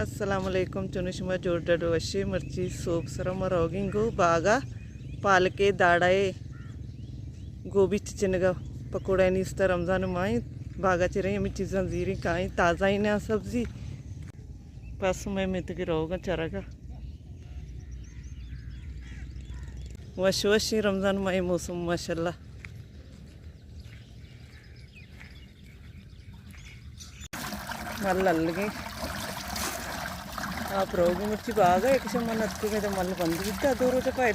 السلام علیکم، چون شما؟ جوڑ ڈڈ وشے؟ مرچی صوب سرا ما روگیں گو باغا، پالکے داڑائے گوبیچ چنگا پکوڑا نیستا۔ رمضان ماہیں، باغا چہ رئیں ہمیں چیزاں زیریں کائیں، تازہ ہیں نا سبزی۔ پس میں میتگی روگا چرگا۔ وش وشیں رمضان ماہیں موسم ماشاءاللہ۔ مل الگیں۔ آپ روگی مرچی باغ ہے، ایک شما نتکو میں تو مل بند بیتا دو روز پائے۔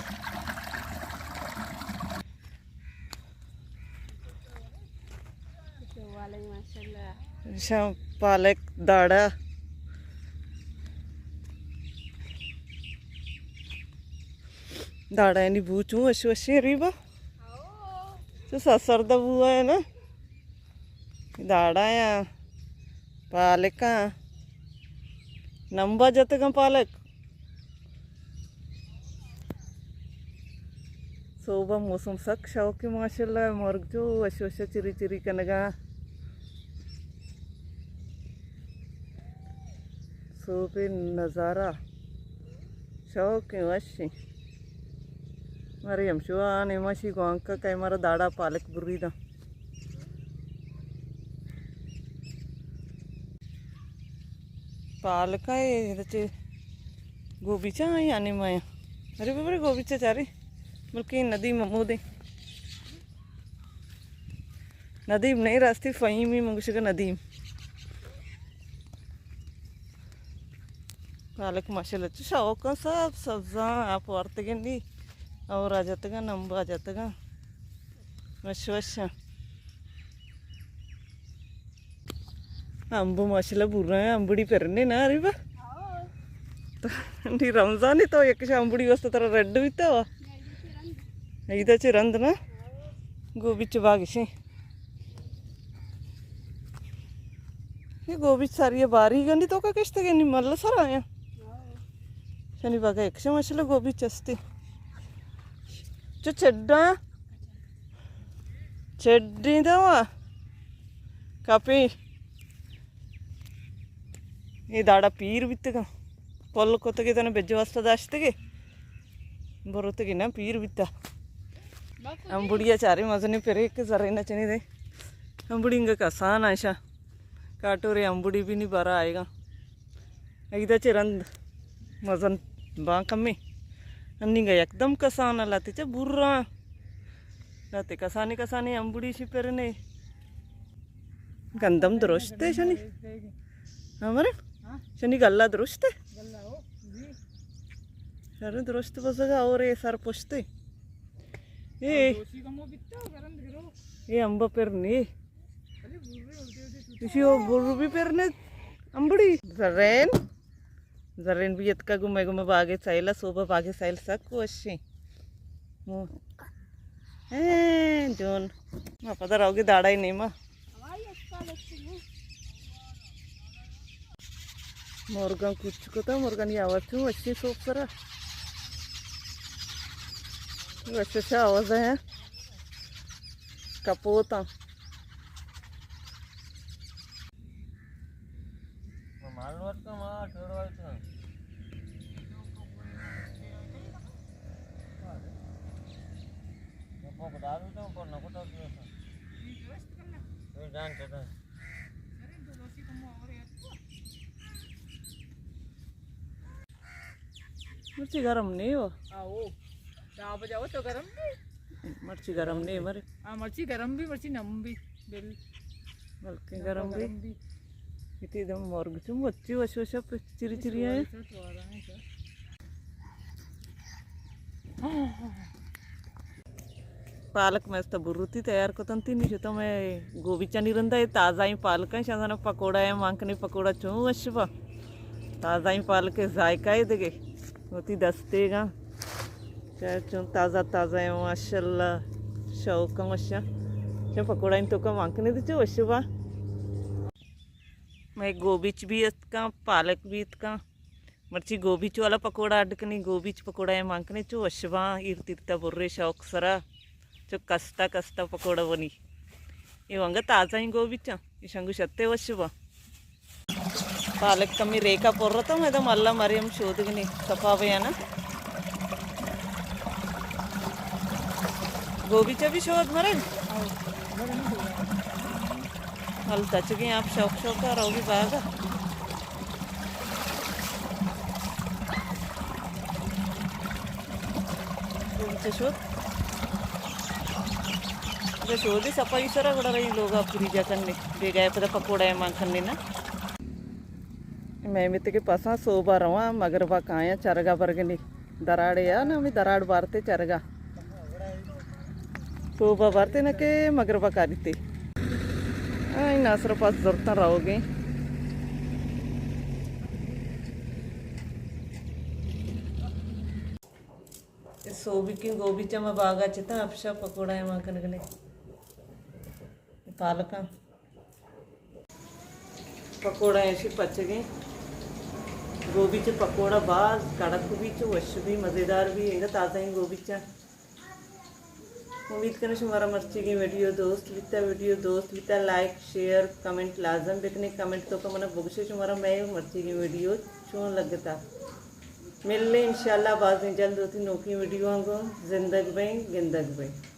شام پالک داڑا۔ داڑا یعنی بو چون وش وشیں ریبا۔ چو سر سرد بو ہے نا۔ داڑایاں، پالکاں، نمبا جتگاں پالک۔ صوبا موسم سک شوقیں ماشاءاللہ، مرگ جو وش وش چری چری کنگاں۔ صوبے نظارہ شوقیں وشیں۔ مریم شو آنے ماشی گوانکا کئے مارا داڑا پالک بری داں۔ پالکا اے، ادا چے گوبیچا آئی آنے مایا۔ ارے ببرے گوبیچا چارے، بلکہ ندیم ہمودے۔ ندیم نہیں، راستی فہیمی منگشگا ندیم۔ پالک ماشاءاللہ چو شوقاں، سب سبزاں، آپ وارتگیں دی، اور آ جتگاں، نمب آ جتگاں، وش وشاں۔ امب ماشاءاللہ برا ہیں، امبڑی پرنے نا ریبا۔ تو نی رمضانی تو یک شا امبڑی واسطہ ترا ریڈ بیتا وا۔ ایدا چے رند نا، گوبیچ باغشیں۔ یہ گوبیچ ساری باری گنی تو کا کشتے گنی مل سر آیا۔ شنی باغ ایک شا ماشاءاللہ گوبیچ استے۔ چو چڈا، چڈی دوا کپی۔ اے داڑا پیر بیتگاں۔ پل کتگے تنے بج واسطہ داشتگے۔ بروتگے نا پیر بیتا۔ امبڑیا چارے مزنی پرے کہ زرے نہ چنی دے۔ امبڑی انگا کسان آشا۔ کاٹورے امبڑی بھی نہیں برا آئے گا۔ ایدا چہ رند مزن باں کمے۔ انیگا یکدم کسان لاتے چہ برا۔ لاتے کسانی کسانی امبڑی شی پرنے۔ گندم درشت ہے شنی۔ ہمارے؟ شنی گلہ درشت ہے؟ سر درشت بزگا اور اے سر پشت ہے۔ اے۔ اے امب پر نی۔ اسی او برو بھی پر نے امبڑی۔ زرین۔ زرین بھی اتکا گمے گمے باغے سیلا، صوبہ باغے سیل سک وشیں۔ ہوں۔ اے جون۔ ما پدا روگے داڑا ہی نیما۔ مرگاں کوچ کتا، مرگانی آواز چون وشیں صوب سرا۔ وش وش آواز ہے۔ کپوتاں۔ مرچی گرم نہیں ہو؟ آو۔ دا بجاو تو گرم بھی۔ مرچی گرم نہیں مرے۔ ہاں، مرچی گرم بھی، مرچی نم بھی۔ بل۔ بلکہ گرم بھی۔ گرم بھی۔ اتی دم مرگ چون بچی وش وش پہ چری چری آئے۔ پالک میں است بروتی تیار کتن تی، نی شتم میں گوبیچانی رندا، اے تازہ ہی پالک ہیں، شاید پکوڑا ہے، مانکنے پکوڑا چون وش با۔ تازہ ہی پالک ہے، ذائقہ ہے دگے۔ وتی دستے گا۔ چون تازہ تازہ ہیں، ماشاءاللہ۔ شوق وشا۔ چون پکوڑا ان تو کا مانکنے دی چون وش با۔ میں گوبیچ بھی اتکاں، پالک بھی اتکاں۔ مرچی گوبیچ والا پکوڑا اڈ کنی، گوبیچ پکوڑا اے مان کنی، چو وش باں، ایر تیرتا برے شوق سرا، چو کستا کستا پکوڑا بنی۔ اے وانگا تازہ ہیں گوبیچاں، اے شنگو شتے وش باں۔ پالک کمی ریکا پر رہتا، میں دم اللہ مریم شودگنی صفا بیانا۔ گوبی چا بھی شود مرے۔ ہل تچگیں آپ شوق شوق ءَ روگی باغ ءَ۔ چہ شود؟ اگہ شودی سپائی سرا گڑا رہی لوگا پوری جا کننے۔ بیگاہ پدا پکوڑا مان کننے نا۔ میں میتے کے پساں صوبہ رواں، مغربا کایاں چرگا برگنی۔ دراڑے آ نا، ہمیں دراڑ بارتے چرگا۔ صوبہ بارتے نہ کہ مغربا کاریتے۔ آ، این ناصر پاس زرتاں روگیں۔ اے سوبی کی گوبی چا ما باغا چتاں، اپشا پکوڑا ما کنگنے۔ پالکاں۔ پکوڑا ایشی پچگیں۔ گوبی چہ پکوڑا باز کڑک بی، چو وش بی، مزیدار بی، انگا تازہ ایں گوبی چا۔ امید کناں شمارا مرچیگیں ویڈیو دوست بیتا، ویڈیو دوست بیتا، لائک، شیئر، کمنٹ لازم بکنے۔ کمنٹ توکا منا بگشے شمارا مئے مرچیگیں ویڈیو چون لگتا۔ ملیں انشاءاللہ بازیں جلد ہوتی نوکیں ویڈیو آں گوں۔ زندگ بئیں، گندگ بئیں۔